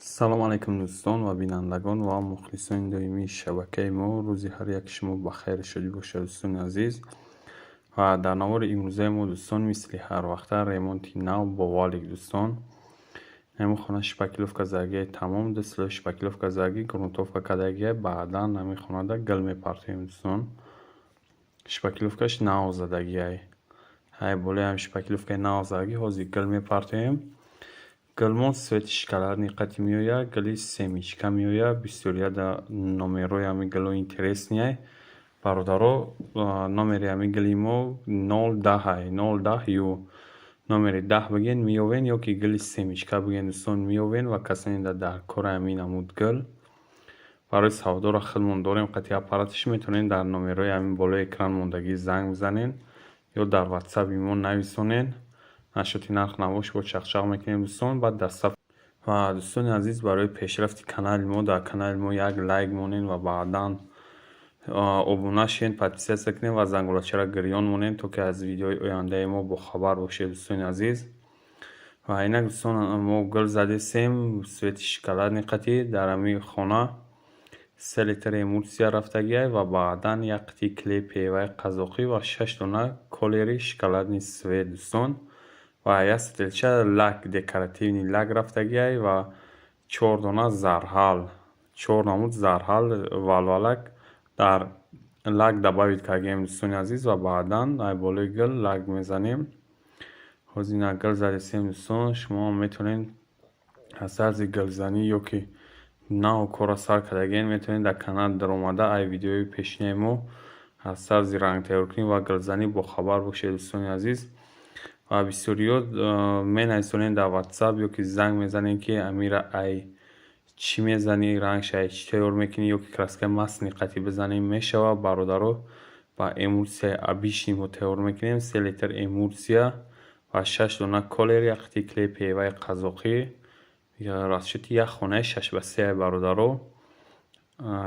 Салом алайкум, дӯстон ва бинандагон ва мухлисони доимии шабакаи мо. Рӯзи ҳар яки шумо ба хайру шодӣ бошад, дӯстони азиз. Ва дар навори имрӯзаи мо, дӯстон, мисли ҳарвақта ремонти нав бо валик, дӯстон. Ҳамин хона шпаклёвка задагиай тамом, ду слой шпаклёвка задагӣ, грунтовка кардагиай. Баъдан ҳамин хонада гил мепартоем, дӯстон. Шпаклёвкаш нав задагиай. Ҳай болои ҳамин шпаклёвкаи нав задагӣ ҳозир гил мепартоем. Гилмон цвети шоколадный қати меояд, гили семечка меояд. Бисёрияда номерҳои ҳамин гилҳо интересный. Бародаро, номери ҳамин гили мо 010-ай, 010 ю. Номери 10 бигӯен, меёвен, ё ки гили семечка бигӯен, дӯстон, меёвен. Ва касоне дар кори ҳамин намуд гил барои савдоро худмон дорем қати аппараташ, метавонед дар номерҳои ҳамин болои экран мондагӣ занг бизанед ё дар ватсапи мо нависонед. Насчёти нарх навош бо чақчақ мекунем, дӯстон, баъд даста. Ва дӯстони азиз, барои пешрафти канали мо дар канали мо як лайк монед ва баъдан обуна шавед, подписаться кунед ва зангулачаро гирён монед, то ки аз видеои ояндаи мо бохабар бошед, дӯстони азиз. Ва инак, дӯстон, мо гил задесем цвети шоколадный қати. Дар ҳамин хона 3 литр эмульсия рафтагиай ва баъдан як қитъи клей ПВАи қазоқӣ ва шаш дона колери шоколадный цвет, дӯстон, ва як сетелча лак, декоративный лак рафтагиай ва чор дона зарҳал, чор намуд зарҳал, валвалак дар лак добавить кардагием, дӯстони азиз. Ва баъдан ай болои гил лак мезанем. Ҳозир ина гил задесем, дӯстон. Шумо метавонед аз тарзи гилзанӣ ё ки нав корро сар кардагиен, метавонед дар канал даромада, ай видеои пешинаи мо аз тарзи рангтайёркунӣ ва гилзанӣ бохабар бошед, дӯстони азиз. Ва бисёриҳо менависонед дар ватсап ё ки занг мезанед, ки амира, ай чӣ мезанӣ, рангша ай чӣ тайёр мекунӣ, ё ки краскаи масляный қатӣ бизанем мешавад? Бародаро, ба эмульсияи обычный мо тайёр мекунем: 3 литр эмульсия ва шаш дона колер, як қитъи клей ПВАи қазоқӣ. Расчёти як хонаи 6 ба 3, бародаро,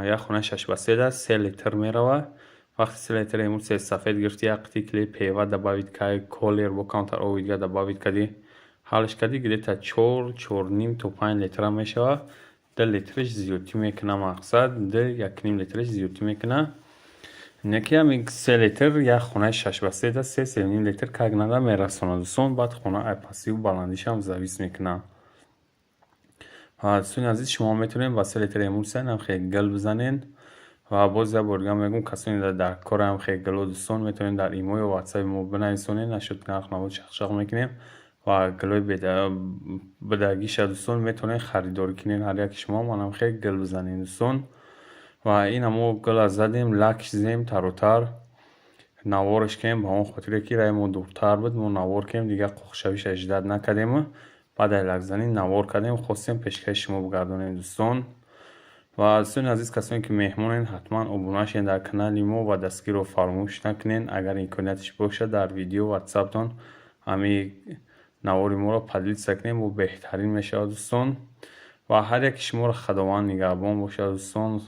як хонаи 6 ба 3 да 3 литр меравад. Вақте 3 литр эмульсияи сафед гирифтӣ, як қитъи клей ПВА добавить кардӣ, колер бо камтар оби дигар добавить кардӣ, ҳалш кардӣ, где-то 4, 4,5 то 5 литра мешавад. 2 литраш зиёдтӣ мекунад, мақсад, 2, 1,5 литраш зиёдтӣ мекунад. Не ки ҳамин 3 литр як хонаи 6 ба 3 да 3, 3,5 литр как надо мерасонад, дӯстон. Баъд хона ай пастиву баландишам завис мекунад. Ва дӯстони азиз, шумо метавонед ба 3 литр эмульсия намхел гил бизанед. Ва боз як бор дигар мегӯм, касоне дар кори ҳамхел гило, дӯстон, метавонед дар имо ё ватсапи мо бинависонед, насчёти нарх наво чақчақ мекунем. Ва гилои бидагиша, дӯстон, метавонед харидорӣ кунед, ҳар яки шумо манамхел гил бизанед, дӯстон. Ва ина мо гила задем, лакш зем, таротар навораш кардем, ба он хотире ки раи мо дуртар буд. Мо навор кардем, дигар қоқшавиша ждать накардему, баъд ай лакзанӣ навор кардем, хостем пешкаши шумо бигардонем, дӯстон. Ва дӯстони азиз, касоне ки меҳмонед, ҳатман обуна шавед дар канали мо ва дастгирро фаромӯш накунед. Агар имконияташ бошад, дар видео ватсаптон ҳамин навори моро поделиться кунед, бо беҳтарин мешавад, дӯстон. Ва ҳар яки шуморо Худованд нигаҳбон бошад, дӯстон,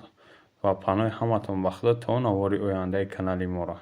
ва паноҳи ҳаматон ба Худо, то навори ояндаи канали моро.